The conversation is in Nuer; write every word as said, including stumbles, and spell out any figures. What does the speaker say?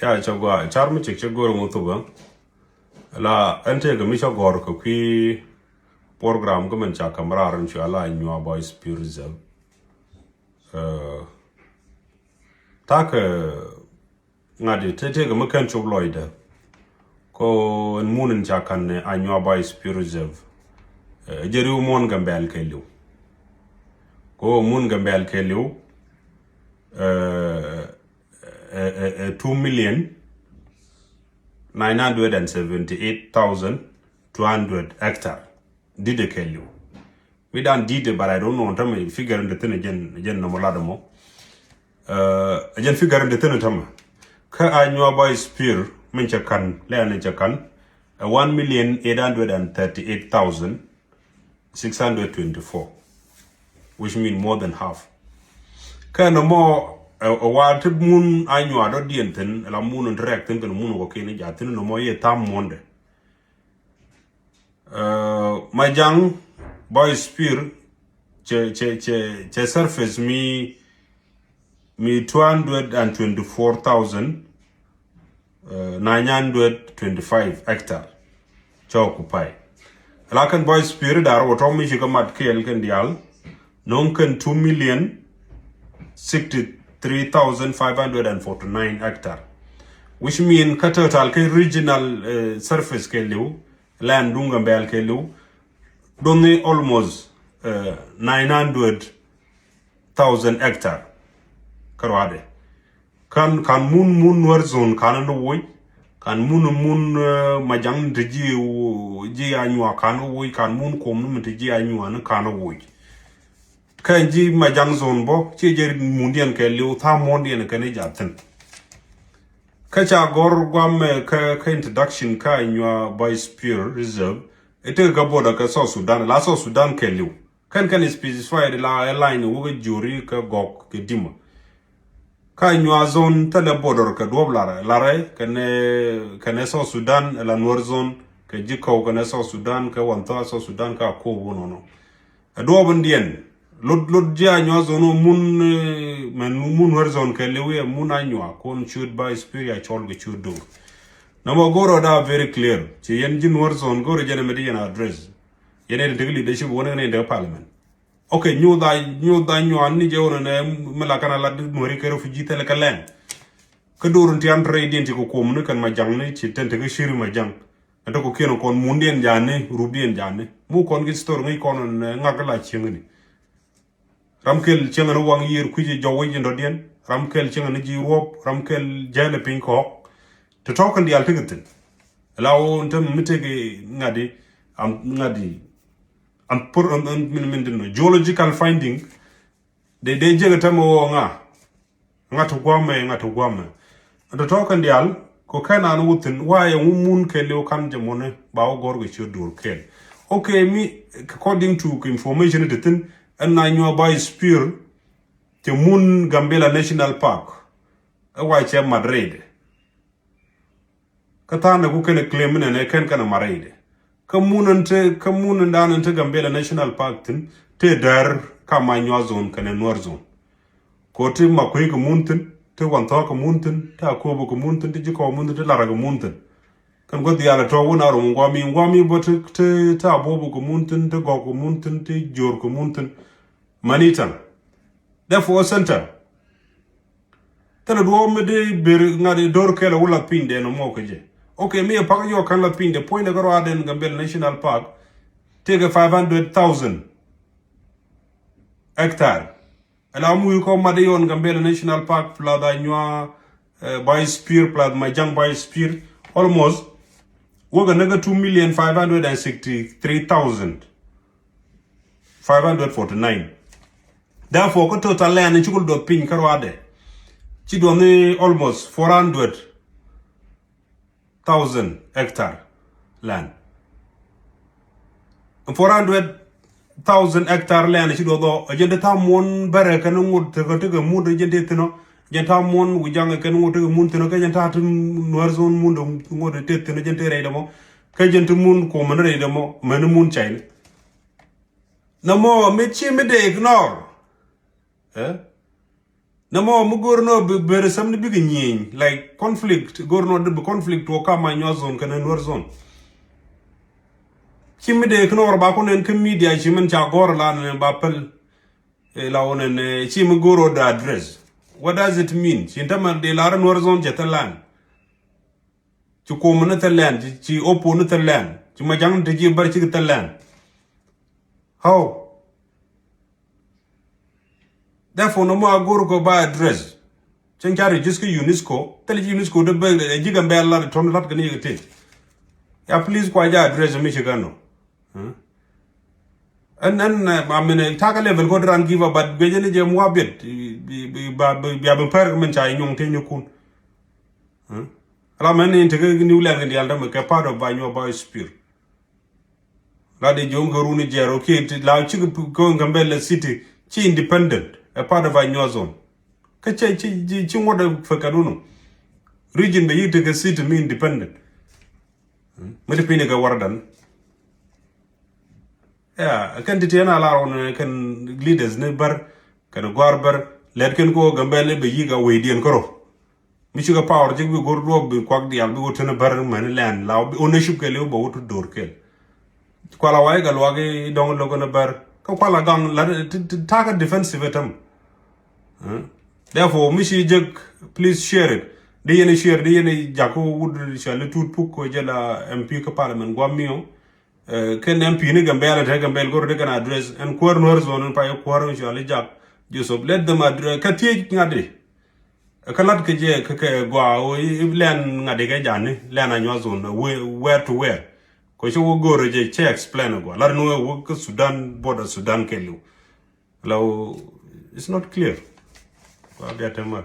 Ya, cɛ gua car mi cik cɛ gor ŋu thubä. La ɛn tëëkɛ mi cɛ gɔr kɛ kui̱ program kä mɛn ca kam raar in cua la Anyuaa Biosphere Reserve. Takɛ ŋa̱t tëëkɛ mi kɛn cop lɔcdä. Ko ɛn mun in ca kan Anyuaa Biosphere Reserve. Jɛ riw muɔ̱n Gambɛl kɛɛliw. Ko mun Gambɛl kɛɛliw. Two million nine hundred and seventy eight thousand two hundred hectare. Di̱t ɛ kɛɛliw. Mi dan di̱t ɛ, but I don't know tämɛ figure in de thin jɛn jɛn nɔmɔ lat mɔ. Jɛn figure in de thin tämɛ. Kä Anyuaa Biosphere min cɛ kan lɛn cɛ kan ɛ one million eight hundred and thirty eight thousand six hundred twenty four, which mean more than half. Kä nɔmɔ ɛ wa ti mun Anyuaa dɔ̱diɛn thin la mun in ti rɛk thin kɛn mun kɔ kini ja thin nɔmɔ yɛ tham muɔ̱ndɛ. Majaŋ Biosphere cɛ cɛ cɛ cɛ surface mi mi two hundred and twenty four thousand nine hundred twenty five hectare. Cɛ occupy. Lakin Biosphere dar wä tɔm mi ci kä mat kɛɛl kɛn dial nɔŋ kɛn two million sixty three thousand five hundred and forty nine hectare, which mean kä total kä regional surface kɛɛliw, land duŋ Gambɛl kɛɛliw, dɔni almost nine hundred thousand hectare. Kä ruadɛ kan kan mun mun Nuer zone kan ni woc. Kan mun mun Majaŋ ni ti ji̱ ji̱ Anyuaa kan ni woc, kan mun kom ni mi ti ji̱ Anyuaa ni kan ni woc. Kɛn ji̱ Majaŋ zone bä ci jɛ mundiɛn kɛɛliw tha̱a̱ŋ muɔ̱ndiɛn kɛn i̱ ja̱thin. Kä ca gɔr guam kä kä introduction kä Anyuaa Biosphere Reserve. I̱ tekɛ kä border kä South Sudan, la South Sudan kɛɛliw. Kɛn kɛn specified la ɛ line wä kä Jori kä Gɔk kɛ Dima. Kä Anyuaa zone thilɛ border kɛ duɔ̱p larɛ larɛ kɛnɛ kɛnɛ South Sudan, la Nuer zone kɛ ji̱ kɔw kɛnɛ South Sudan kɛ wanthɔa South Sudan kä Akobo nɔnɔ. Ɛ duɔ̱ɔ̱p in diɛn lot lot ji̱ Anyuaa zone wä mun mɛn mun Nuer zone kɛɛliw ɛ mun Anyuaa kɔn ciöt Biosphere ya cɔl kɛ ciöt do̱r. Nɔmɔ go̱rɔ da very clear ci yɛn ji̱ Nuer zone go̱rɔ jɛn ɛmɛ di yɛn address. Yɛn ɛn tekɛ leadership wä ni kɛn ɛn tekɛ parliament. Ok, nyuth a nyuth a Anyuaa ni jɛ wä ni nɛ mi la kan a la di Nueri kɛ refugee thilɛ kɛ lɛn. Kä do̱r in ti an rɛy diɛn ci kɛ kuɔm ni kɛn Majaŋ ni ci tɛn tekɛ ciri Majaŋ. Ɛn tɔk kiɛn kɔn mundiɛn jani rupdiɛn jani mu kɔn ki story ŋäc kɔn ɛn ŋak la cieŋni. Ram kɛl cieŋni waŋ yiër kui̱c jɔw wi̱c in dɔ̱diɛn. Ram kɛl cieŋni ji̱ ruɔp, ram kɛl jɛl piny kɔɔk. Ti tɔk kɛn diaal tekɛ thin. La wä in te mi tekɛ ŋa̱di am ŋa̱di am pur am min min din geological finding. De de jek te mi wä ŋa. Ŋa̱t ti gua̱a̱mɛ ŋa̱t ti gua̱a̱mɛ. Ɛn tɔ̱tɔ̱ kɛn diaal kɛ kɛn an wä thi̱n wa yɛ ŋu mun kɛɛliw kan jɛ mɔni ba wä gɔr kɛ ciöt duɔ̱ɔ̱r kɛɛl. Ok, mi according to information ti thi̱n ɛn Anyuaa Biosphere cɛ mun Gambela National Park. Ɛ wa cɛ mat rɛydɛ. Kä tha̱a̱n ɛ ku kɛn ɛ claim inɛnɛ kɛn kɛn ɛ mat rɛydɛ. Kä mun in te kä mun in dan in te Gambela National Park thi̱n te däär ka ma Anyuaa zone kɛnɛ Nuer zone. Ko ti Makuei kɛ mun thi̱n, ti Wanthɔɔk kɛ mun thi̱n, ti Akobo kɛ mun thi̱n, ti Jikɔw mun thi̱n, ti Larɛ kɛ mun thi̱n. Kɛn gua̱th diaal ɛ tɔ̱ wun a rɔm ŋuami ŋuami bä ti ti ti Abobo kɛ mun thi̱n, ti Gɔk kɛ mun thi̱n, ti Jor kɛ mun thi̱n. Mani taŋ. Therefore center. Thilɛ duɔ̱ɔ̱p mi di ber ŋa̱t do̱r kɛl a wä lath piny dɛn ɔ mɔk kɛ jɛ. Ok, mi ɛ pak yɔk kan lath piny dɛ puɔ̱nydɛ kä ruaadɛn Gambela National Park. Tëëkɛ five hundred thousand hectare. Ɛla mi wi̱i̱ kɔ mat i̱ yɔn Gambela National Park plus Anyuaa Biosphere plus Majaŋ Biosphere. Almost wäkɛ näk kä two million five hundred and sixty three thousand five hundred forty nine. Therefore kä total land in cukul duɔth piny kä ruaadɛ ci duɔth ni almost four hundred thousand hectare land. Four hundred thousand hectare land ci duɔth ɔ jɛn ti tha̱a̱ŋ muɔ̱n bärɛ kɛn ŋot tekɛ tekɛ mut jɛn ti thi̱n ɔ. Jɛn tha̱a̱ŋ muɔ̱n wi̱c jaŋ kɛn ŋot tekɛ mun thi̱n ɔ kɛ jɛn tha̱a̱ŋ ti Nuer zone mun ŋot ti thi̱n ɔ jɛn ti rɛy dɛ mɔ. Kɛ jɛn ti mun kuɔmɛ ni rɛy dɛ mɔ mɛn ni mun cayni. Nɔmɔ mi ci mi dee ignore. Eh? Nɛ mɔ mi go̱o̱r nɔ bi beri sɛm ni bikɛ nyieny, like, conflict, go̱o̱r nɔ di bi conflict wä kam Anyuak zone kɛnɛ Nuer zone. Ci mi dee kä nɔ wär ba kun ɛn kä media ci min ca gɔ̱r la nɛ ba päl. Ɛ la wä nɛ nɛ ci mi go̱o̱r wä da address. What does it mean? Ci tämɛ dee la rɛ Nuer zone cɛ thɛ land. Ci Kuɔm ni thɛ land, ci, ci Opo ni thɛ land, ci Majaŋ ni te ci Bär ci thɛ land. How? Therefore, nɔmɔ a go̱r kɔ ba address. Cieŋ ca register kä UNESCO, thil ci UNESCO de bɛ, ɛ, ji̱ Gambɛl lat, tɔn lat kɛ ni yɛ kɛ te. Ya, please, kua ja address mi ci kɛ nɔ. Huh? Ɛn, ɛn, ɛ, I mean, ɛ, takä level kɔ dran give up, but guecä ni jɛ mua biet, bi, bi, ba, bi, bia bi pär min ca nyuŋ te nyukun. Huh? Ala mɛn ni tekɛ New Land kɛ dial dämɛ kɛ part of Anyuak biosphere. La di jiɔŋ kɛ runi jɛr, okay, ti la cik kɛ Gambɛla city, ci independent, a part of Anyuak zone. Kä cɛ ci, ci, ci ŋuɔt fɛ kɛ dunu. Region bɛ yi tekɛ city mi independent. Hmm? Mi di pini kɛ wardan. Ya, kɛn ti tiɛn a lar wun kɛn leaders ni Bär, kɛn guar Bär, lɛt kɛn ko Gambɛla bɛ yi ka wei diɛn kärɔ. Mi cikɛ power jik bi go̱r duɔk bi kuak dial bi wä tini Bär mɛn land la ownership kɛl iwä bɛ wä tu dor kɛl. Kuala wai kɛ luak i dɔŋ lokä ni Bär. Kä kuala gaŋ la ti, ti, takä defensive item. Eh? Therefore, mi ci jek, please share it. Di yɛn share, di yɛn jak ko wut shali tut puk ko jɛ la M P kä parliament guam miɔ. Eh, kɛn M P ni Gambɛla te Gambɛl go̱r di kɛn address. Ɛn kuäär Nuer zone in pa yɛ kuäär in shali jak. Joseph, let them address. Kä tiec ŋa̱t di. Kä lat kɛ jɛ kɛ, kɛ gɔaa wä i, i lɛn ŋa̱t i kɛ jani, lɛn Anyuak zone, where, where to where. Kɔ ci wä go̱o̱rɛ jɛ cɛ explain gɔaa. Lat ni wä wä kä Sudan, border Sudan kɛ liw. Lɛ wä, it's not clear. Gɔaa bia te mal.